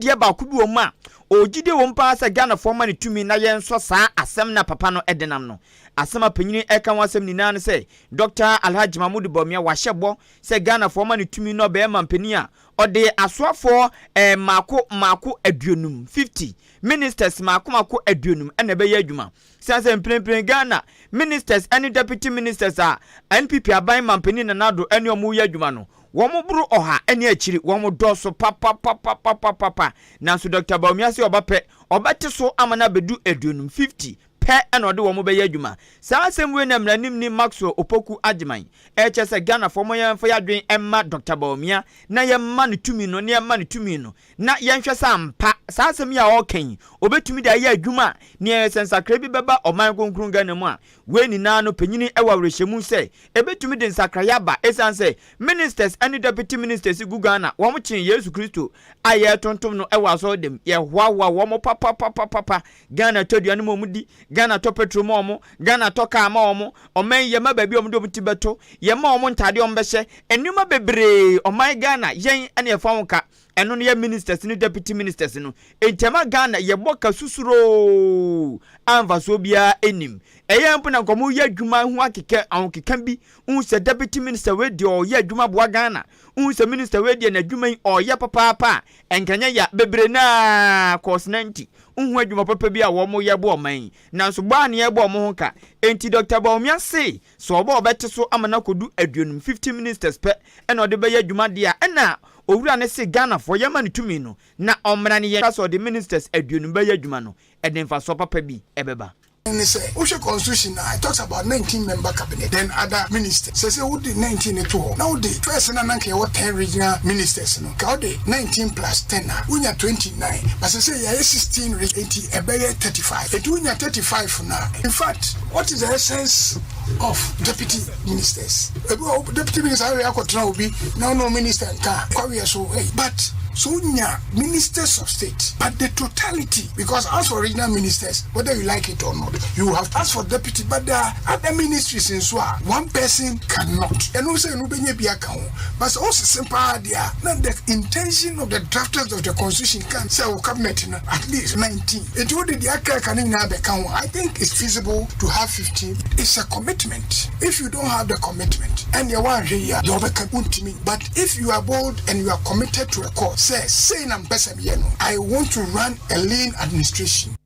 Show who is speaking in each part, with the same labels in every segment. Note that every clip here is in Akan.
Speaker 1: Adeɛ baako bi wɔ mu a ɔwɔ gyidie wɔ mu paa sɛ Ghanafoɔ ma no tumi na yɛnsɔ saa asɛm no a papa no denam no. Asɛm a panyini reka ho asɛm nyinaa ne sɛ Dɔkta Alhaji Mahmood Bawumia wahyɛ bɔ sɛ Ghanafoɔ ma no tumi na ɔbɛyɛ mampanin a ɔde asoafoɔ mmaako mmaako aduonum, 50, ministers mmaako mmaako aduonum na ɛbɛyɛ adwuma. Siane sɛ mprempren Ghana ministers ne deputy ministers a NPP aban mampanin Nana Addo ne wɔn reyɛ adwuma no, Wɔboro ɔha ne akyiri, wɔdɔɔso papapapapapapa. Nanso Dɔkta Bawumia se ɔba pɛ, ɔbɛte so ama no abedu aduonum, 50, pɛ na ɔde wɔn bɛyɛ adwuma. Saa asɛm wei na mmaranimni Maxwell Opoku Agyemang rekyerɛ sɛ Ghanafoɔ mo yɛmfa yɛadwen mma Dɔkta Bawumia na yɛmma no tumi no na yɛmma no tumi no na yɛnhwɛ sɛ ampa saa asɛm yi a ɔreka yi ɔbɛtumi de ayɛ adwuma a nea ɛyɛ sɛ nsakrae bi bɛba ɔman kronkron Ghana mu a. Wei nyinaa no panyini wɔ awerɛhyɛmu sɛ ɛbɛtumi de nsakraeɛ aba ɛsiane sɛ ministers ne deputy ministers gu Ghana wɔn kyee Yesu Kristo a yɛretontom no wɔ asɔredam yɛhoahoa wɔn papapapapa Ghana tɔ aduane ma wɔn di Ghana tɔ petrol ma wɔn Ghana tɔ car ma wɔn ɔman yi yɛma baabi a wɔn de wɔn ti bɛto yɛma wɔn ntaadeɛ wɔn bɛhyɛ nneɛma bebree ɔman Ghana yɛn ɛna yɛfa ho ka Ɛno no yɛ ministers ne deputy ministers no. Enti ɛma Ghana yɛbɔ ka susuroo a mfasoɔ biara nnim. Ɛyɛ mpo na nka wɔyɛ adwuma ho akeka ahokeka bi, wohu sɛ deputy minister wei deɛ ɔyɛ adwuma boa Ghana, wohu sɛ minister wei deɛ n'adwuma yi ɔyɛ papaapa a, ɛnka nyɛ ya. Bebree no ara kɔɔs no nti, wonhu adwuma papa bi a wɔyɛ boa ɔman yi. Nanso bɔ a na yɛbɔ wɔn ho ka. Enti Doctor Bawumia se sɛ ɔba a ɔbɛte so ama no akɔdu aduonum, 50 ministers pɛ na ɔde bɛyɛ adwuma deɛ a, ɛna Owura no se Ghanafoɔ yɛma no tumi no na ɔmmra ne yɛn ka sɛ ɔde ministers aduonum bɛyɛ adwuma no, ɛde mfasoɔ papa bi bɛba.
Speaker 2: Ne sɛ wohwɛ constitution no a it talks about 19 member cabinet then other ministers sɛ sɛ wode 19 no to hɔ na wode first no a na nka yɛwɔ 10 regional ministers no nka wode 19 plus 10 a wonya 29 but sɛ sɛ yɛayɛ 16 region nti ɛbɛyɛ 35 nti wonya 35 no a in fact what is the essence of deputy ministers ebi wɔ deputy minister ayɛ akɔtena obi na ɔno minister nka kɔweɛ so hey but so wonya ministers of state but the totality because as for regional ministers whether you like it or not you have as for deputy but there are other ministries nso a one person cannot ɛno sɛ ɛno bɛnya bi aka ho but sɛ wosese paa deɛ a na the intention of the drafters of the constitution kan sɛ wo cabinet no at least 19 nti wode deɛ aka aka no nyinaa bɛka ho. I think it's feasible to have 15. It's a commitment. If you don't have the commitment ɛnneɛ woanhwɛ yie a deɛ wobɛka wontumi, but if you are bold and you are committed to a cause sɛ sei na mepɛ sɛ meyɛ no, I want to run a lean administration.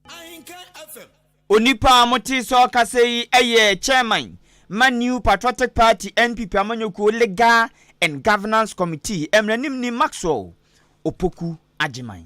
Speaker 1: Onipa a motee sɛ ɔrekasa yi yɛ Chairman ma New Patriotic Party, NPP, amanyɔkuo Legal and Governance Committee, Mmaranimni Maxwell Opoku Agyeman.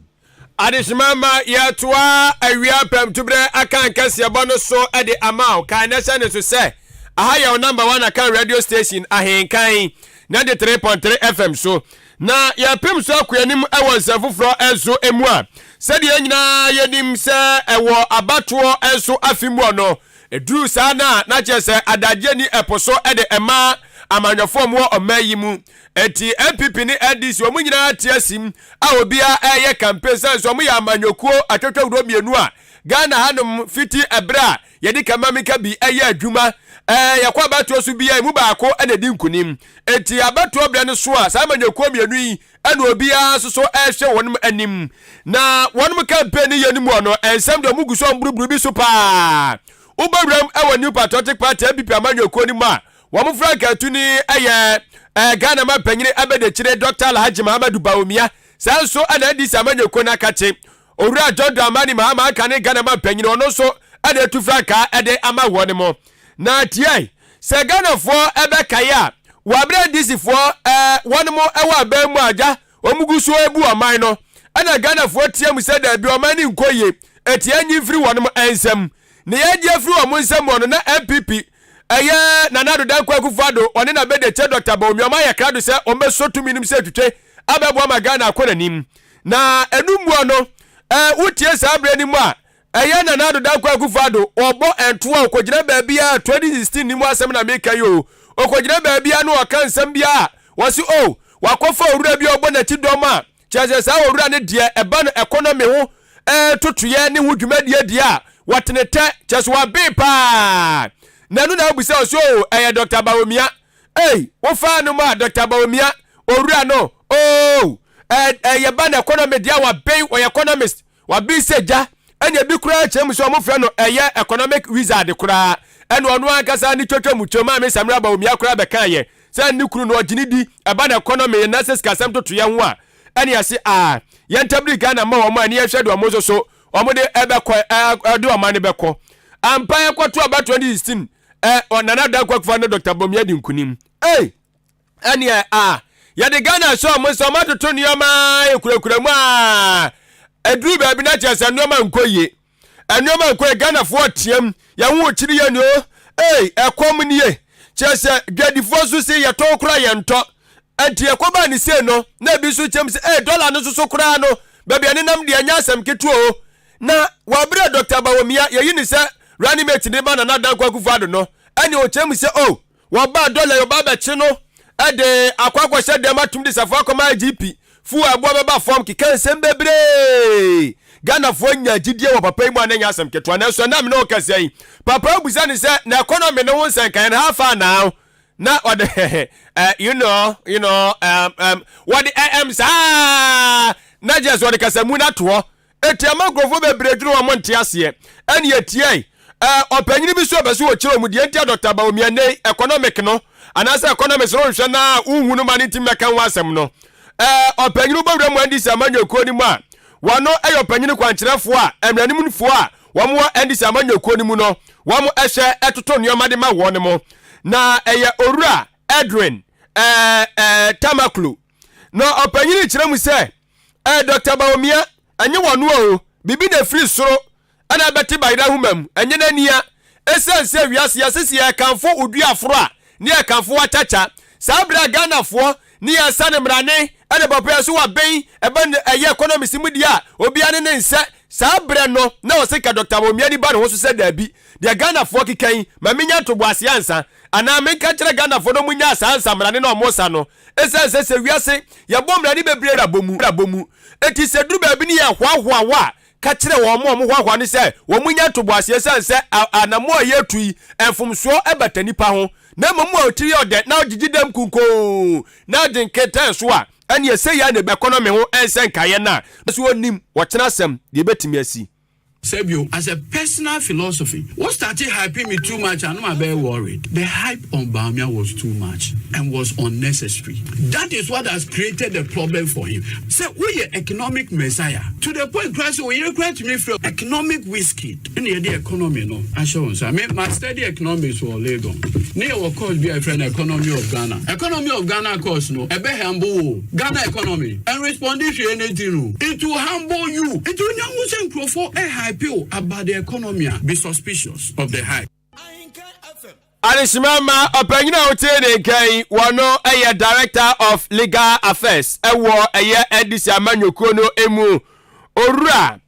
Speaker 3: Adehyema ma yɛtoa awia pɛmtoberɛ akan kɛseɛbɔ no so de ama wo. Kae na hyɛ no so sɛ aha yɛ wo number one akan radio station Ahenkan 93.3 FM so. Na yɛpem so akɔ anim wɔ nsɛm foforɔ nso mu a, sɛdeɛ yɛn nyinaa yɛnim sɛ ɛwɔ abatoɔ nso afe mu no, ɛduru saa no a na kyerɛ sɛ adagyeɛ ni ɛpo so de ɛma amanyɔfoɔ wɔ ɔman yi mu. Enti NPP ne NDC wɔn nyinaa te asim a obiara reyɛ campaign sane sɛ wɔn yɛ amanyɔkuo atwatwawuro mmienu a Ghana hanom fiti ɛberɛ a yɛde Kamamika bi yɛ adwuma ɛɛ yɛkɔ abatoɔ so biara emu baako na ɛdi nkunim. Enti abatoɔ berɛ no so a saa amanyɔkuo mmienu yi ɛna obiara nso so ɛrehwɛ wɔn anim na wɔn campaign no yɛ no mu no nsɛm deɛ wɔn gu so wɔn buruburu bi so paa. Wobɛwuram ɛwɔ New Patriotic Party NPP amanyɔkuo no mu a Wɔn frankaatuni yɛ Ghana manpanyin abadiakyire Dɔkta Alhaji Mahamadu Bawumia. Saa nso na NDC amanyɔkuo no akakye Owura John Dramani Mahama anka ne Ghana manpanyin, ɔno nso na atu frankaa de ama wɔn mo. Na tiae, sɛ Ghanafoɔ bɛkae a, wɔ aberɛ a NDC foɔ wɔn mo wɔ aban mu a agya wɔn gu so rebu ɔman no, ɛna Ghanafoɔ tea mu sɛ daabi ɔman no nkɔ yie, enti yɛnye mfiri wɔn nsam. Ne yɛgye afiri wɔn nsam wɔ no na NPP ɛyɛ Nana Addo Dankwa Akufo Addo ɔne n'abadiakyire Dɔkta Bawumia wɔn ayɛ krado sɛ wɔn bɛsɔ tumi no mu sɛ twitwe abɛboa ma Ghana akɔ n'anim. Na ɛno mmuo no ɛ wotie saa berɛ no mu a ɛyɛ Nana Addo Dankwa Akufo Addo ɔbɔ ɛntoa ɔkɔgyina baabi a 2016 ni mu asɛm na meka yi o ɔkɔgyina baabi a na ɔka nsɛm bi a wɔse o wakɔfa owura bi a ɔbɔ n'akyi dɔm a Kyerɛ sɛ saa owura no deɛ ɛba no economy ho totoeɛ ne ho dwumadie deɛ a, wɔtene tɛ, kyerɛ sɛ waben paa. Na ɛno na wobisa ɔsɛ oo ɛyɛ Doctor Bawumia. Ei, wofaa no mu a Doctor Bawumia, owura no, oo, Ɛɛ yɛba no economy deɛ waben, ɔyɛ economist, waben sɛ gya. Ɛna ebi koraa kyerɛ mu sɛ ɔmo frɛ no ɛyɛ economic wizard koraa. Ɛna ɔno ankasa ne twatwa mu twam a me Samira Bawumia koraa bɛka yɛ sɛ ne kunu no ɔgye ne di ɛba no economy na sɛ sikasɛm toto yɛn ho a, ɛne yɛse a yɛntabiri Ghana ma wɔn a ne yɛhwɛ de ɔmo nso so ɔmo de ɛbɛkɔ ɛde ɔma no bɛkɔ ampa. Yɛkɔto aba 2016, ɛ Nana Dankwa Akufo ne Dr Bawumia di nkunim. Ei, ɛneɛ a yɛde Ghana hyɛ ɔmo sɛ ɔmo atoto nneɛma ekurakura mu a ɛduru baabi na kyerɛ sɛ nneɛma nkɔ yie, nneɛma nkɔ yie. Ghanafoɔ team yɛn ho kyiri yɛn ni o. Ei, ɛkɔm nie, kyerɛ sɛ dwadifoɔ nso se yɛtɔn koraa yɛntɔ. Nti ɛkɔbaa ne sei no na ebi nso kyɛm sɛ ee dɔla no nso so koraa no baabi a nenam deɛ ɛnyɛ asɛm ketewa o. Na wɔabrɛ Dr Bawumia yɛyi ne sɛ running mate ne ba Nana Dankwa Akufo Addo no, ɛne ɔkyɛm sɛ o wɔba dɔla yi ɔba abɛkye no ɛde akɔ akɔhyɛ dɛm atum de safo akɔma IGP fu ɛboɔ bɛba fam, keka nsɛm bebree. Ghanafoɔ nya gyidie wɔ papa yi mu a ne nya asɛm ketewa. Nanso ɛnam ne ɔkasa yi, papa abusa ne sɛ na economy ne ho nsɛnkaeɛ no how far now? Na ɔde wɔde saa na gyɛ sɛ ɔde kasamu no atoɔ eti ama nkurɔfoɔ bebree dwene wɔn nte aseɛ. Ɛne etie ɔpanyin bi so ɔbɛ so wɔkyerɛ wɔn deɛ nti a Dr Bawumia ne economic no anaasɛ economics no nhwɛ na nhu no ma ne nti mmɛka ho asɛm no. Ɔpanyin bɔwura mu NDC amanyɔkuo no mu a wɔn yɛ ɔpanyin kwankyerɛfoɔ a mmeranimfoɔ a wɔn wɔ NDC amanyɔkuo no mu no, wɔn ɛhwɛ ɛtoto nneɛma de ma wɔn mo na ɛyɛ Owura Edwin ɛɛ ɛɛ Tamaklo. Na ɔpanyin kyerɛ mu sɛ Dr Bawumia ɛnyɛ wɔn o, biribi na efiri soro ɛna ɛbɛte bayerɛ ahoma mu, ɛnyɛ n'ania. Ɛsiane sɛ wiase yɛsisi yɛkamfo oduaforo a ne yɛkamfo wakyakya saa berɛ a Ghanafoɔ ne yɛsa ne mmarane ɛna papa yɛ so wabɛn ɛbɛ ɛyɛ economics mu deɛ a obiara ne ne nsɛ saa berɛ no na ɔse ka Dr Bawumia ni ba ne ho so sɛ daabi deɛ Ghanafoɔ keka yi ma menya ntoboaseɛ ansa anaa menka kyerɛ Ghanafoɔ no munya saa nsa mmarane na ɔmo sa no. Ɛsiane sɛ wiase yɛbɔ mmarane bebree rabɔ mu eti sɛ duru baabi ne yɛ hoahoa wo a, ka kyerɛ wɔn mo a wɔn hoahoa no sɛ wɔn mu nya ntoboaseɛ sɛn sɛ anamo a yɛtu yi mfomsoɔ ɛbata nipa ho. Na mmom a otiri yɛ ɔdɛ na ɔgyegye dɛm kunkoo na ɔde nketɛn so a ɛne ɛsɛ yɛ na economy ho ɛnsɛ nkaeɛ no a so onim wɔkyena asɛm deɛ ebɛtumi asi.
Speaker 4: Sebio, as a personal philosophy, what started hyping me too much, I'm not very worried. The hype on Bawumia was too much and was unnecessary. That is what has created the problem for him. Say, we are economic messiah. To the point, Christ, we are to me from economic whiskey. In the economy, no. I show I mean, my study economics for Lagos. Near what course be a friend economy of Ghana. Economy of Ghana course, no. A be humble Ghana economy and respond to anything. No. It will humble you. It will not for a hype you about the economy. Be suspicious of the hype.
Speaker 3: Adehyema ma ɔpanyin a wotie ne nkan wɔno ɛyɛ Director of Legal Affairs ɛwɔ ɛyɛ NDC amanyɔkuo no emu, Owura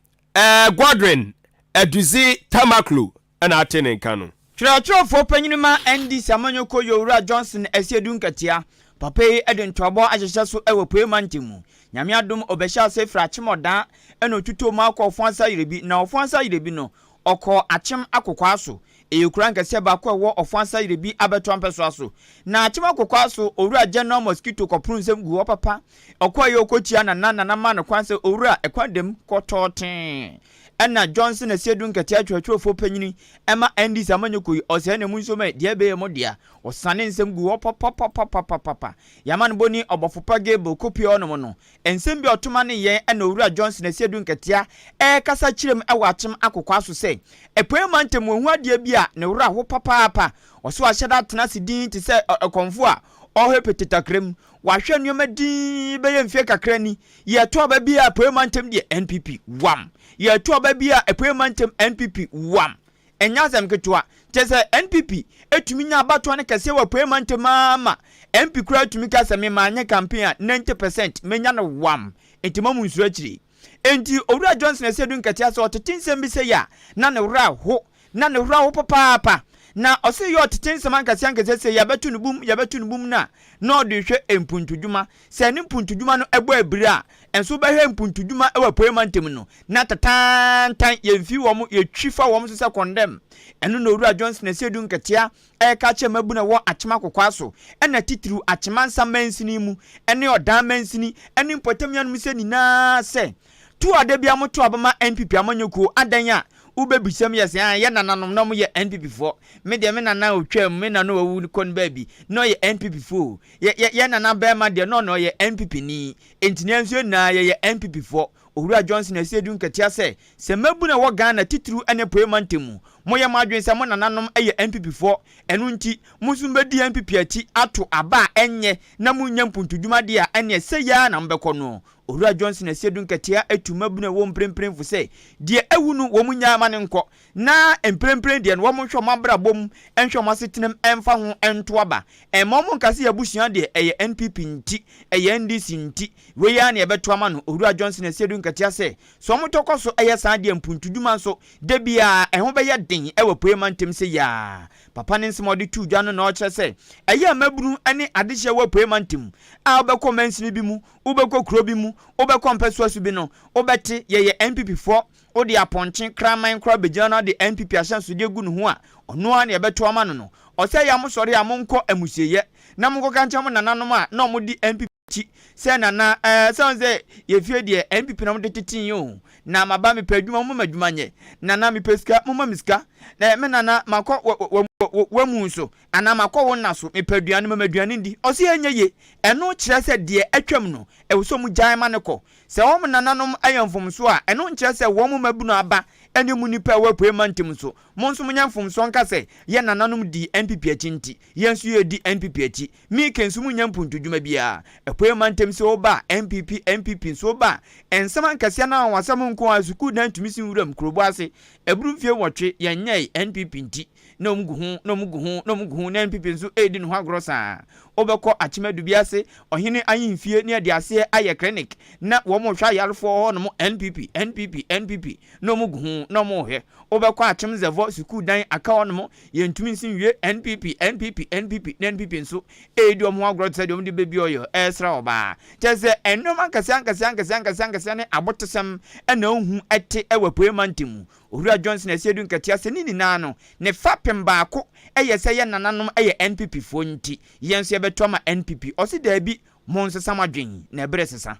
Speaker 3: Godwin Eduzi Tamaklo, ɛna ate ne nka no.
Speaker 1: Twerɛtwerɛfoɔ panyin ma NDC amanyɔkuo yɛ Owura Johnson Asiedu Nketea. Papa yi de ntoabɔ ahyehyɛ so wɔ Pue mantam mu. Nyame adom, ɔbɛhyɛ ase firi Akyem Ɔdaa ɛna otutuo mu akɔ Ɔfo Yerɛbi. Na Ɔfo Yerɛbi no, ɔkɔ Akyem Akokwaa so. Ɛyɛ kura nkɛseɛ baako a ɛwɔ Ɔfo Yerɛbi abɛto ampɛsoa so. Na Akyem Akokwaa so, Owura General Mosquito kɔpono nsɛm gu hɔ papa. Ɔkɔ yɛ ɔkɔkyia Nana. Nana ma no kwan sɛ owura ɛkwan dɛm kɔtɔɔ tee. Ɛna Johnson Asiedu Nketea, twerɛtwerɛfoɔ panyini ɛma NDC amanyɔkuo yi, ɔsɛe ne mu nso mɛ deɛ ɛbɛyɛ mu dea ɔsane nsɛm gu hɔ papapapapapa. Yɛama no bɔni ɔbɔfo pa Gable kopie ɔnom no nsɛm bi a ɔtoma ne yɛn. Ɛna Owura Johnson Asiedu Nketea ɛrekasa kyerɛ mu ɛwɔ Akyem Akokwaa so sɛ Apuei mantam wɔn ho adeɛ bi a ne wura ho papaapa. Ɔso ahyɛ da atena ase din te sɛ ɛkɔmfo a ɔrehwɛ pete takra mu. Wahwɛ nneɛma din bɛyɛ mfie kakra ni. Yɛto aba bi a, Apuei mantam deɛ, NPP wam. Yɛto aba bi a, Apuei mantam, NPP wam. Ɛnyɛ asɛm ketewa, kyerɛ sɛ NPP etumi nya abatoɔ no kɛseɛ wɔ Apuei mantam ama MP koraa tumi ka sɛ mema nyɛ campaign a, 90% menya no wam. Nti ma mu nsuro akyire. Enti Owura Johnson Asiedu Nketea sɛ ɔtete nsɛm bi sɛ yi a, na ne werɛ ho, na ne werɛ ho papaapa. Na ɔse yɛ ɔtete nsɛm ankɛseɛ ankɛseɛ sɛ yɛbɛto no bum, yɛbɛto no bum no a, na ɔde rehwɛ mpuntudwuma. Sɛ ne mpuntudwuma no bɔ abira a, nso wobɛhwɛ mpuntudwuma wɔ apueɛ mantam no, na tantaantan, yɛmfi wɔn, yɛtwi fa wɔn so sɛ kɔndɛm. Ɛno na Owura Johnson Asiedu Nketea reka akyerɛ mmabunu a ɛwɔ Akyem Akokwaa so, ɛna titiriw Akyemansa mansini mu ne Ɔdan mansini ne mpɔtam nuanom sɛ nyinaa sɛ, To a da biara moto aba ma NPP amanyɔkuo, adɛn a wobɛbisa mu yɛ sɛ, ah, yɛ nananom na wɔyɛ NPP foɔ, me deɛ me nana a ɔtwaam, me nana a wawu kɔ no baabi, na ɔyɛ NPP foɔ o, yɛ, yɛ, yɛ nana barima deɛ na ɔno ɔyɛ NPP ni, enti na yɛn nso yɛn nyinaa yɛyɛ NPP foɔ. Owura Johnson Asiedu Nketia sɛ, sɛ mmabunu a ɛwɔ Ghana titiriw ne Apueɛ mantam mu, moyɛ mo adwene sɛ mo nananom yɛ NPP foɔ, ɛno nti mo nso mobɛdi NPP akyi ato aba a ɛnyɛ na monnya mpuntudwuma deɛ a, ɛneɛ sei ara na mobɛkɔ no. Owura Johnson Asiedu Nketia atu mmabunu a ɛwɔ mprempren fo sɛ, deɛ awu no wɔn nnyae ma no nkɔ, na mprempren deɛ no wɔn nhwɛ wɔn abrabɔ mu, nhwɛ wɔn asetenam mfa ho nto aba. Mma wɔn nka sɛ yɛn abusua deɛ ɛyɛ NPP nti, ɛyɛ NDC nti, wei ara na yɛbɛto ama no. Owura Johnson Asiedu Nketia sɛ, sɛ wɔtɔ kɔ so yɛ saa deɛ mpuntudwuma nso, da biara ɛho bɛyɛ den wɔ Apueɛ Mantam sei ara. Papa no nsɛm a ɔde too dwa no na ɔkyerɛ sɛ, ɛyɛ a mmabunu ne adehyeɛ wɔ Apueɛ Mantam a wobɛkɔ mansini bi mu, Wobɛkɔ kuro bi mu, wobɛkɔ mpɛsoa so bi no, wobɛte, yɛyɛ NPP foɔ, wode apɔnkye, kraman koraa bɛgyina na wode NPP ahyɛnsodeɛ gu ne ho a, ɔno ara na yɛbɛto ama no no. Ɔsɛ yɛ a mosɔre a monkɔ amusieɛ na monkɔka nkyerɛ mo nananom a na wɔdi NPP akyi sɛ nana ɛɛ sɛ wɔn sɛ yɛ fie deɛ NPP na wɔde tetee yɛn o, na maba mepɛ adwuma momma me adwuma nyɛ, nana mepɛ sika momma me sika, na me nana makɔ wɔ wɔ wɔ wɔ mu nso Anaa makɔ wo nna so, mepɛ aduane, ma me aduane ndi. Ɔse ɛnyɛ ye. Ɛno kyerɛ sɛ deɛ atwam no, ɛwɔ sɛ wɔgyae ma no kɔ. Sɛ wɔn nananom yɛ mfomsoɔ a, ɛno nkyerɛ sɛ wɔn mmabunu aba ne mo nnipa a ɛwɔ apueɛ mantam nso, mo nso monyɛ mfomsoɔ nka sɛ yɛn nananom dii NPP akyi nti, yɛn nso yɛredi NPP akyi. Mike nso monnya mpuntudwuma biara. Apueɛ mantam sɛ woba a, NPP, NPP nso woba a, nsɛm ankɛseɛ no anwanwasɛm nko ara, sukuu dan tumi si nwuram, kurobo ase, aburu mfie nwɔtwe, yɛnyɛe, NPP nti. na wɔn gu ho, na wɔn gu ho, na wɔn gu ho, na NPP nso redi ne ho agorɔ saa. Wobɛkɔ Akyem Adubi ase, ɔhene ahemfie ne ɛde aseɛ ayɛ clinic, na wɔn rehwɛ ayarefoɔ wɔ hɔnom, NPP, NPP, NPP, na wɔn gu ho, na wɔn rehwɛ. Wobɛkɔ Akyem Zɛvɔ sukuu dan aka hɔnom, yɛntumi nsi nwie, NPP, NPP, NPP, na NPP nso redi wɔn ho agorɔ te sɛ deɛ wɔde baby oil resra ɔbaa. Kyerɛ sɛ nneɛma akɛseɛ akɛseɛ akɛseɛ akɛseɛ akɛseɛ ne abotesɛm na wohu te wɔ Apueɛ Mantam mu. Owura Johnson Asiedu Nketia sɛ ne nyinaa no, ne fapem baako yɛ sɛ yɛn nananom yɛ NPP foɔ nti, yɛn nso yɛbɛto ama NPP. Ɔse daabi, monsesa mo adwen na ɛberɛ sesa.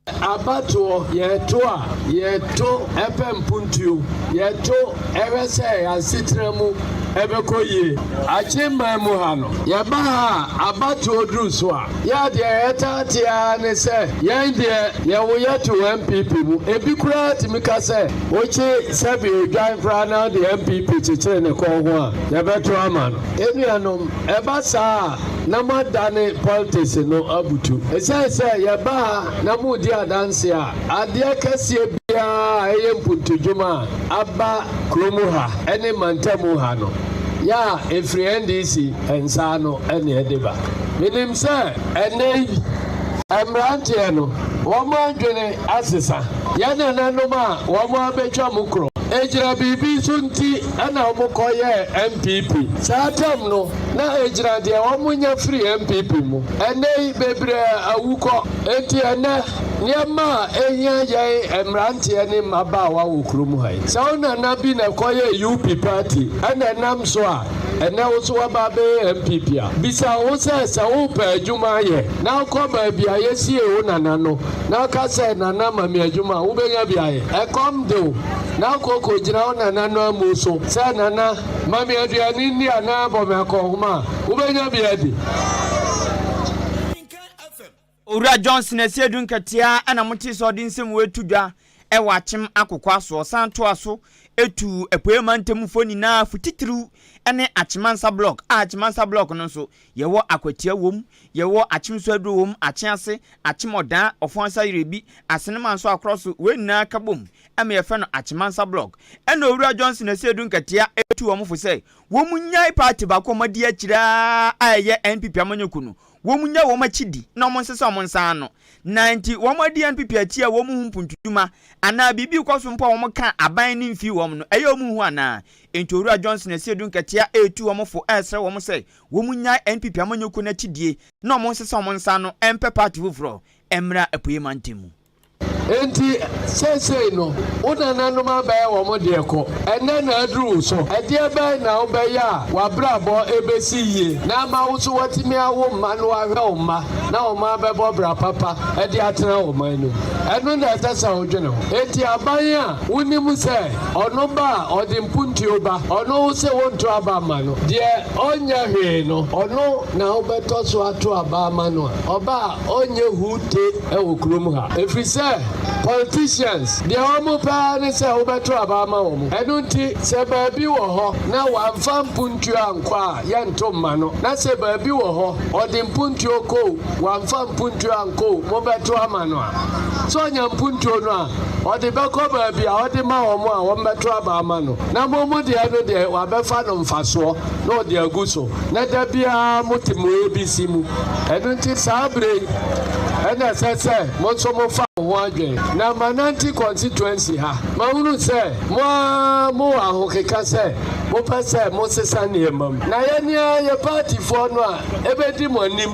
Speaker 5: Abatoɔ, yɛto a, yɛto pɛ mpuntuo, yɛto hwɛ sɛ yɛn asetena mu bɛkɔ yie. Akyemman mu ha no, yɛba ha a, abatoɔ duru so a, Yɛ deɛ yɛtaa te ara ne sɛ yɛn deɛ yɛwo yɛ to NPP mu. Ebi koraa tumi ka sɛ wokye sɛbe odwan koraa na wode NPP kyekyere ne kɔn ho a, yɛbɛto ama no. Anuanom, ɛba saa a na moadane politics no abutu. Ɛsiane sɛ yɛba ha na moredi adanseɛ a, adeɛ kɛseɛ biara a ɛyɛ mpuntudwuma a aba kurom ha ne mantamu ha no, yɛ a ɛfiri NDC nsa ano na ɛde ba. Menim sɛ ɛnnɛ yi mmeranteɛ no, wɔn adwene asesa. Yɛn nananom a wɔabɛtwa mu korɔ, ɛgyina biribi so nti na wɔkɔyɛɛ NPP. Saa tam no, na ɛgyina deɛ wɔnya firi NPP mu. Ɛnnɛ yi, bebree awu kɔ. Enti ɛnnɛ, nneɛma a ɛhia yɛn mmeranteɛ ne mmabaawa wɔ kurom ha yi, sɛ wo nana bi na ɛkɔyɛɛ UP party na ɛnam so a, Ɛnnɛ wo nso woaba abɛyɛ NPP a, bisa wo ho sɛ, sɛ worepɛ adwuma ayɛ na wokɔ baabi a yɛsiee wo nana no na woka sɛ, Nana ma me adwuma a, wobɛnya bi ayɛ? Ɛkɔm de wo na wokɔ kɔgyina wo nana no amu so sɛ, Nana, ma me aduane nni anaa bɔ me akɔnhoma a, wobɛnya bi adi?
Speaker 1: Owura Johnson Asiedu Nketea na motee sɛ ɔde nsɛm wei to dwa wɔ Akyem Akokoa so. Ɔsan toa so tuu Apueeɛ mantammufoɔ nyinaa fo titiriw ne Akyemansa Block a Akyemansa Block no nso yɛwɔ Akwatia wom, yɛwɔ Akyem So Aduro wom, Akye Ase, Akyem Ɔdaa, Ɔfɔnsa Yerebi, Asenema nso akorɔ so, wei nyinaa ka bom ma yɛfrɛ no Akyemansa Block. Ɛna Owura Johnson Asiedu Nketea tuu wɔn fo sɛ wɔn nnyae party baako a wɔadi akyire ara a ɛyɛ NPP amanyɔkuo no. wɔn nya wɔn akyi di na wɔn nsesa wɔn nsa ano. Na nti wɔn adi NPP akyi a wɔn hu mpuntudwuma anaa biribi rekɔ so mpo a wɔn ka aban no mfii wɔn no, ɛyɛ wɔn hu anaa? Enti Owura Johnson Asiedu Nkɛtea retu wɔn fo resrɛ wɔn sɛ wɔn nnyae NPP amanyɔkuo no akyidie na wɔn nsesa wɔn nsa ano mpɛ party foforɔ mmra Apueɛ Mantam mu.
Speaker 5: Enti seesei no, wo nananom abɛyɛ wɔn deɛ kɔ. Ɛnnɛ na aduru wo so. Ɛdeɛ bɛn na wobɛyɛ a w'abrabɔ bɛsi yie na ama wo nso woatumi awo mma na woahwɛ wo mma na wɔn abɛbɔ bra papa de atena wo man no mu? Ɛno na ɛsɛ sɛ wodwene ho. Enti aban a wonim sɛ ɔno ba a ɔde mpuntuo ba, ɔno wo se wonto aba mma no, deɛ ɔnyɛ hwee no, ɔno na wobɛtɔ so ato aba ama no a, ɔba a ɔnyɛ hu-te wɔ kurom ha ɛfiri sɛ politicians deɛ wɔn pɛ ara ne sɛ wobɛto aba ama wɔn. Ɛno nti sɛ baabi wɔ hɔ na wamfa mpuntuo ankɔ a yɛnto mma no, na sɛ baabi wɔ hɔ ɔde mpuntuo kɔ o, wamfa mpuntuo ankɔ o, mobɛto ama no a, sɛ ɔnya mpuntuo no a ɔde bɛkɔ baabi a ɔde ma wɔn a wɔbɛto aba ama no, na mo mo deɛ no deɛ wabɛfa no mfasoɔ na ɔde agu so. Na da biara mote mo ABC mu. Ɛno nti saa berɛ yi na ɛsɛ sɛ mo nso mofa mo ho adwene. Na manante constituency ha, mahunu sɛ mo ara mowɔ ahokeka sɛ mopɛ sɛ mosesa nneɛma mu. Na yɛn ara yɛn partyfoɔ no a ɛbɛdi mo anim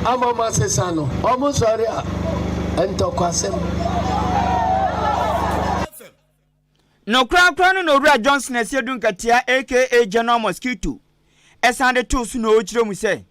Speaker 5: ama moasesa no, wɔsɔre a, ntɔkwasɛm.
Speaker 1: Nokorakora no na Owura Johnson Asiedu Nkatia aka General Mosquito san de too so na ɔrekyerɛ mu sɛ,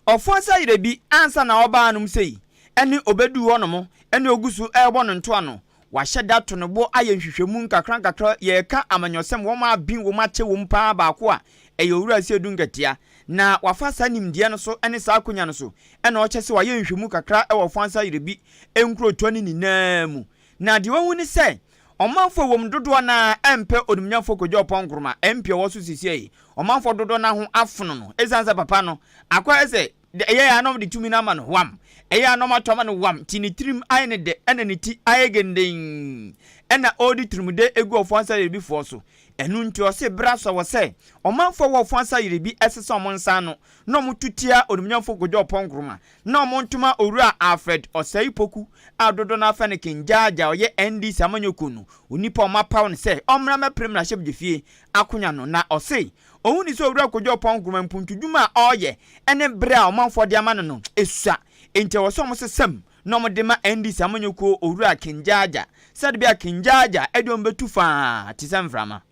Speaker 1: Ɔfo nsa yerɛ bi ansa na ɔreba hanom sei ne ɔbɛduu hɔnom ne ɔgu so rebɔ no ntoano. Wahyɛ da to ne bo ayɛ nhwehwɛmu nkakrankakra, yɛreka amanyɔsɛm wɔn a aben wɔ mu akyɛ wɔ mu paa baako a ɛyɛ Owura Asiedu Nkatia na wafa saa nimdeɛ no so ne saa akonya no so na ɔkyɛ sɛ wayɛ nhwehwɛmu kakra wɔ ɔfo nsa yerɛ bi nkurotoɔ no nyinaa mu na deɛ wahu ne sɛ Ɔmanfoɔ a ɛwɔ mu dodoɔ no ara mpɛ Onimnyamfoɔ Kojo Oppong Nkrumah, MP a ɔwɔ so seesei yi. Ɔmanfoɔ dodoɔ no ara ho afono no ɛsiane sɛ papa no akɔyɛ sɛ ɛyɛ a na wɔde tumi no ama no wam, ɛyɛ a na wɔato ama no wam nti ne tirim ayɛ no dɛ ɛna ne ti ayɛ genden ɛna ɔredi tirimde gu Ɔfoansa Yerebifoɔ so. Ɛno nti ɔse berɛ aso wɔ sɛ ɔmanfoɔ a ɛwɔ Ɔfoansa Yerebi sesa wɔn nsa ano na wɔto tia Onimnyamfoɔ Kojo Oppong Nkrumah Na ɔmo ntoma Owura Alfred Osei Poku a dodoɔ no ara frɛ no King Jaja a ɔyɛ NDC amanyɔkuo no onipa a ɔmo apaw no sɛ ɔmmra mmɛpere mmarahyɛbdwafie akonya no na ɔse ohuni sɛ Owura Kojo Oppong Nkrumah mpuntudwuma a ɔɔyɛ ne berɛ a ɔmanfoɔ de ama no no sua enti ɛwɔ sɛ ɔmo sesa mu na ɔmo de ma NDC amanyɔkuo Owura King Jaja sɛde bɛyɛ a King Jaja de ɔmo bɛtu faa te sɛ mframa.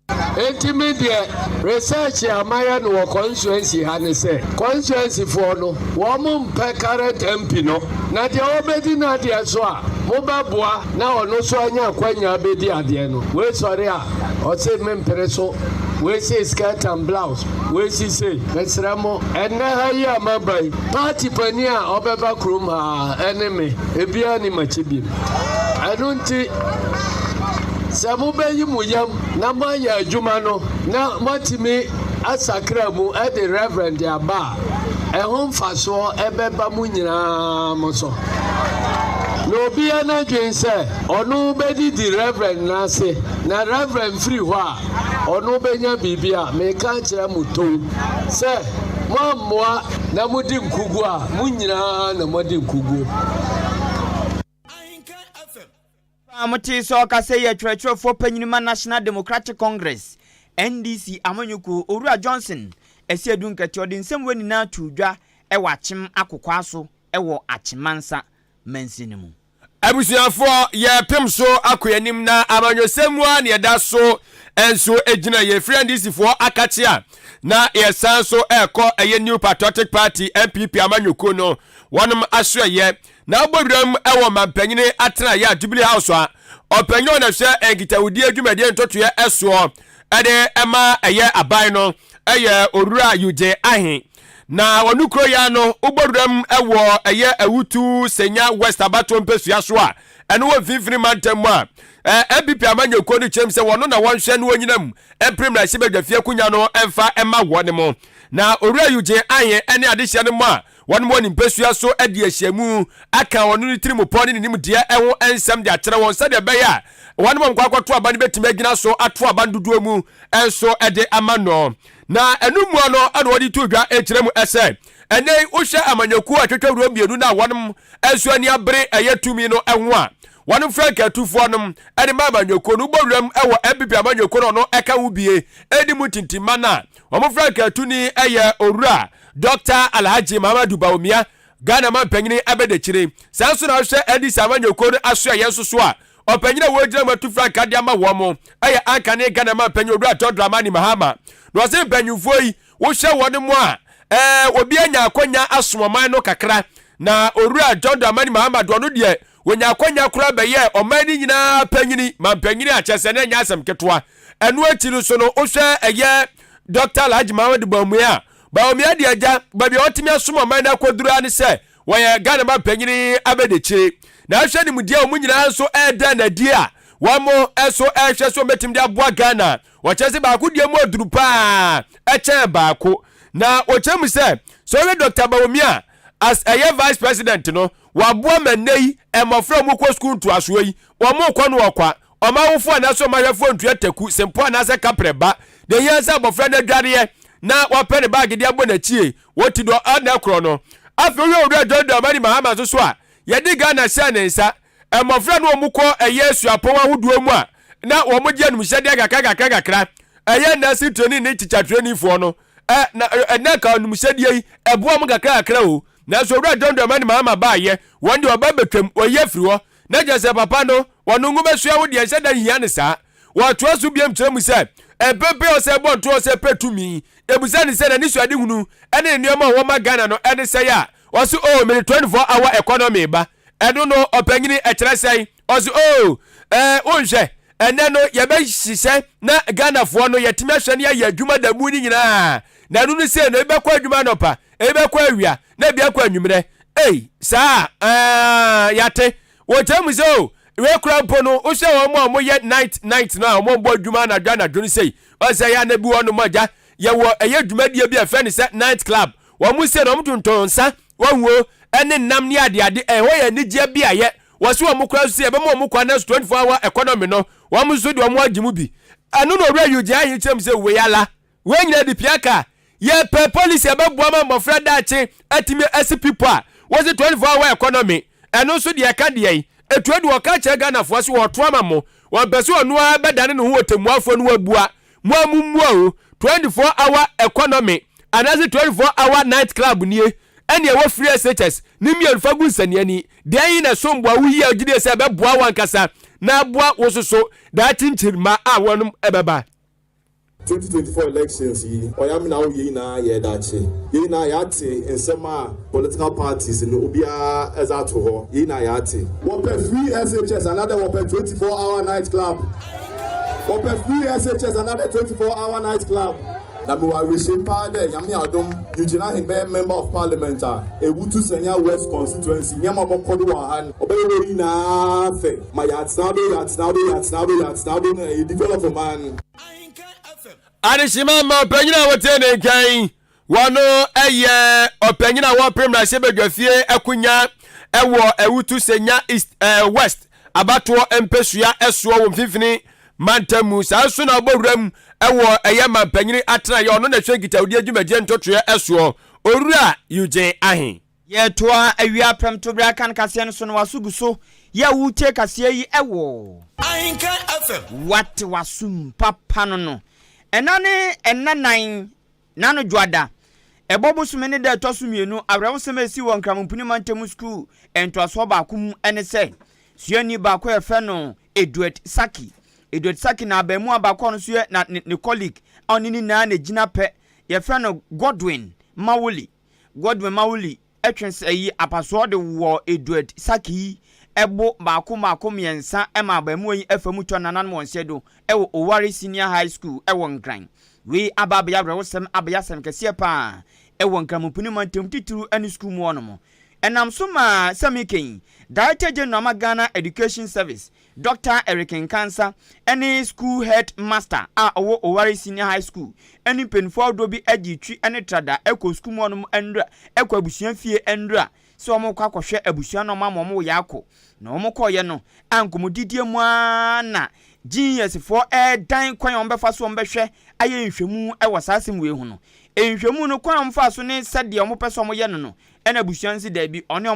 Speaker 5: Enti me deɛ research a mayɛ no wɔ constituency ha ne sɛ, constituency foɔ no wɔn mpɛ current MP no, na deɛ ɔbɛdi n'adeɛ so a mobɛboa na ɔno nso anya akwanya abɛdi adeɛ no, wei sɔre a ɔse mempere so, wei se skirt and blouse, wei si sei. Mesrɛ mo, ɛnnɛ ha yi a maba yi, party panin a ɔbɛba kurom ha ɛne me, ebiara nni m'akyi bio. Ɛno nti, sɛ mobɛyi mo yam na moayɛ adwuma no na moatumi asakra mu de Reverend aba a, ɛho mfasoɔ bɛba mo nyinaa mo so. Na obiara n'adwene sɛ ɔno bɛdidi Reverend no ase, na Reverend firi hɔ a, ɔno bɛnya biribi a, meka akyerɛ mo tow sɛ moammoa na modi nkoguo a, mo nyinaa na moadi nkoguo.
Speaker 1: A motee sɛ ɔkasa yi yɛ Kyerɛkyerɛfoɔ Panyin ma National Democratic Congress, NDC, amanyɔkuo, Owura Johnson Asiedu Nketiah. Ɔde nsɛm wei nyinaa too dwa wɔ Akyem Akokwaa so wɔ Akyemansa mansini no mu.
Speaker 3: Abusuafoɔ, yɛrepem so akɔ yɛn anim na amanyɔsɛm mu ara na yɛda so nso gyina. Yɛfiri NDC foɔ akakye a na yɛsan so rekɔ ɛyɛ New Patriotic Party, NPP, amanyɔkuo no wɔnom asoɛyɛ. Na abɔ wuram wɔ mampanyini atenaeɛ a Jubilee House a ɔpanyin a ɔna hwɛ nkitahodie dwumadie ntotoeɛ soɔ de ma ɛyɛ aban no yɛ Owura Eugene Ahe. Na ɔno kuro yi ano wobɔ wuram wɔ ɛyɛ Awutu Senya West abatoɔ mpɛsua so a ɛno wɔ mfimfini mantam mu a NPP amanyɔkuo no kyerɛm sɛ wɔno na wɔnhwɛ no wɔnyina mu mpere mmarahyɛbadwafie akonya no mfa mma wɔn mo. Na Owura Eugene Ahe ne adehyeɛ no mo a Wɔn wɔ ne mpasua so adi ahyiamu aka ɔno ne tirimupɔ ne ne nimdeɛ ho nsɛm de akyerɛ wɔn sɛdeɛ ɛbɛyɛ a wɔn a wɔkɔ akɔto aba no bɛtumi agyina so ato aba no dodoɔ mu nso de ama no. Na ɛno mua no na wɔde to dwa kyerɛ mu sɛ Ɛnnɛ yi, wohwɛ amanyɔkuo a ɛtwetwe wura mmienu no a wɔnom nso ani abere ɛyɛ tumi no ho a, wɔnom frankatufoɔ nom de ma amanyɔkuo no. Wobɔ wuram wɔ NPP amanyɔkuo no ɔno ɛka ho bie ɛdi mu tintimma no a, wɔn frankatuni yɛ Owura Dɔkta Alhaji Mahamadou Bawumia, Ghana manpanyini abɛdakyire. Saa nso na wohwɛ NDC amanyɔkuo no asoɛeɛ nso so a, ɔpanyin a wɔgyina mu atu frankaa de ama wɔn yɛ ankane Ghana manpanyin Owura John Dramani Mahama. Na ɔse mpanyinfoɔ yi, wohwɛ wɔn mu a, ɛɛ obi anya akwanya asom ɔman no kakra. Na Owura John Dramani Mahama de ɔno deɛ, wɔnya akwanya koraa bɛyɛɛ ɔman no nyinaa panyini, manpanyini a kyerɛ sɛ na ɛnyɛ asɛm ketewa. Ɛno akyi no so no, wohwɛ ɛyɛ Dr. Alhaji Muhammadu Bawumia a, Bawumia deɛ agya, baabi a ɔtumi asom ɔman no akɔduru ara ne sɛ wɔyɛ Ghana manpanyini abɛdikyire. Na ahwɛ nimdeɛ a wɔn nyinaa nso ɛreda no adi a wɔn nso ɛrehwɛ sɛ wɔbɛtumi de aboa Ghana. Wɔkyerɛ sɛ baako deɛ mu aduru paa ɛkyɛn baako. Na wɔkyerɛ mu sɛ sɛ wɔhwɛ Dr. Bawumia as ɛyɛ vice president no, waboa ma nnɛ yi mmɔfra a wɔkɔ sukuu ntoasoɔ yi, wɔkɔ no ɔkwa. Wɔn awofo anaasɛ wɔn ahwɛfoɔ ntua taku, sempo anaasɛ kaprɛ ba. Deɛ ɛhia sɛ abɔfra no adwareɛ na wapɛ ne baage de abɔ n'akyie, wɔti dɔ ɛna korɔ no. Afei wohwɛ Owura John Dramani Mahama nso so a, yɛde Ghana hyɛɛ ne nsa. Mmɔfra no wɔn kɔ ɛyɛ suapɔn ahodoɔ mu a, na wɔn gye anumhyɛdeɛ kakra kakra kakra. Ɛyɛ nursing training ne teacher training foɔ no. Ɛ na ɛnɛ ka anumhyɛdeɛ yi ɛboa wɔn kakra kakra o. Nanso Owura John Dramani Mahama baayɛ, wɔn deɛ ɔba bɛtwam, wɔyi afiri hɔ. Na kyerɛ sɛ papa no, ɔno nwomasua ho deɛ nhyɛ da nhia no saa. Wɔtoa so biom kyerɛ mu sɛ, mpɛn pii a ɔsɛ bɔ ntoɔ sɛ pɛ tumi. Yɛbisa no sɛ n'anisoadehunu ne ne nneɛma a ɔwɔ ma Ghana no ne sɛn a, ɔse oh mede 24 hour economy ba. Ɛno no ɔpanyini ɛkyerɛ sɛn? Ɔse oh eh wonhwɛ, ɛnnɛ no yɛbɛhyehyɛ na Ghanafoɔ no yɛtumi ahwɛ na yɛayɛ adwuma da mu no nyinaa. Na ɛno no sei no, ebi bɛkɔ adwuma anɔpa, Ebi bɛkɔ awia na ebi akɔ anwummerɛ. Ei, saa a, ɛɛ, yɛate. Wɔkyerɛ mu sɛ o, wei kora mpo no, wohwɛ wɔn a wɔyɛ night night no a wɔbɔ adwuma anadwo anadwo no sei, wɔn sɛ yɛ ana bi wɔ nom agya, yɛwɔ ɛyɛ dwumadie bi a ɛfɛ ne sɛ night club. Wɔn sei no, wɔn tontɔn nsa, wɔhuo, ɛne nam ne adeade, ɛhɔ yɛ anigyeɛ beaeɛ. Wɔse wɔn kora nso sɛ yɛbɛma wɔn kwan nanso 24 hour economy no, wɔn nso deɛ wɔn agye mu bi. Ɛno na Owura Eugene Ahe kyerɛ mu sɛ wei ala. Wei nyinaa de pia ka. Yɛpɛ policy a ɛbɛboa ma mmɔfra daakye atumi asi pipo a wɔse 24 hour economy. Ɛno nso deɛ ɛka deɛn? Ɛtua du wɔka kyerɛ Ghanafoɔ se wɔɔto ama mo. Wɔmpɛ sɛ ɔno ara bɛdane ne ho ɔtɛmmuafoɔ na wabua. Mo a mommua o, 24 hour economy anaase 24 hour night club nie ɛne ɛwɔ free SHS ne mmienu fa gu nsaniani. Deɛn na ɛsom bo a woyi a wogyedie sɛ ɛbɛboa wo ankasa na aboa wo nso so daakye nkyirimma a wɔnom ɛbɛba?
Speaker 6: 2024 elections yi, ɔyɛ me na wo yɛn nyinaa yɛ daakye. Yɛn nyinaa yɛate nsɛm a political parties no obiara ɛdze ato hɔ. Yɛn nyinaa yɛate. Wɔpɛ free SHS anaadɛ wɔpɛ 24 hour night club? Wɔpɛ free SHS anaadɛ 24 hour night club? Na mewɔ awerɛhyɛmu paa dɛ Nyame adom, Eugene Ahen bɛyɛ Member of Parliament a Ewutu Sanya West Constituency. Nneɛma a ɔbɔkɔ do wɔ ha no, ɔbɛyɛ hɔ nyinaa fɛ ma yɛatsena do, yɛatsena do, yɛatsena do, yɛatsena do na yɛdevelop ɔman no.
Speaker 3: Adehyema ma ɔpanyin a wote ne nka yi, wɔno yɛ ɔpanyin a wɔpere mmarahyɛbadwafie akonya wɔ Awutu Senya East eh, West abatoɔ mpesua soɔ wɔ mfimfini mantam mu. Saa nso na ɔbɔ wuram wɔ ɛyɛ mampanyini atenaeɛ, ɔno na ɛhwɛ nkitahodie dwumadie ntotoeɛ soɔ, Owura Eugene Ahe.
Speaker 1: Yɛretoa awia prɛmtoberɛ akan kaseɛ no so no w'aso gu so yɛ a woretie kaseɛ yi wɔ.
Speaker 7: Ahenkan FM.
Speaker 1: Wate w'asom papa no no. Ɛna ne ɛna nan, Nano Dwoada, ɛbɔ bosome ne da ɛtɔ so mmienu, awerɛhosɛm a ɛsii wɔ Nkramompini Mantam Sukuu ntoasoɔ baako mu ne sɛ, suani baako a yɛfrɛ no Edward Saki, Edward Saki na abaamua baako a ɔno nso yɛ na ne ne colleague a ɔne ne nyinaa na ɛgyina pɛ, yɛfrɛ no Godwin Mawuli. Godwin Mawuli twe sɛ yi apasoɔ de wɔ Edward Saki bo baako mmaako mmiɛnsa ma abaamua yi afa mu tɔ nananom wɔn nsa do wɔ Oware Senior High School wɔ Nkran. Wei aba abɛyɛ awerɛhosɛm abɛyɛ asɛm kɛseɛ paa wɔ Nkramompini mantam titiriw ne sukuu mu hɔnom. Ɛnam so maa sɛ meka yi, Director General ma Ghana Education Service, Dɔkta Eric Nkansah ne School Head Master a ɔwɔ Oware Senior High School ne mpanyinfoɔ ahodoɔ bi gyee twi ne trada kɔɔ sukuu mu hɔnom nnora kɔ abusua fie nnora. sɛ wɔn kɔ akɔhwɛ abusua no, ɔmo ama wɔn yɛ akɔ na wɔn kɔɔyɛ no a, nkɔmɔdidie mu ara na GES foɔ ɛɛdan kwan a wɔn bɛfa so wɔn bɛhwɛ ayɛ nhwɛmu ɛwɔ saa asɛm wei ho no. Nhwɛmu no, kwan a wɔn fa so ne sɛdeɛ wɔn pɛ sɛ wɔn yɛ no, ɛna abusua no si daabi, ɔne wɔn.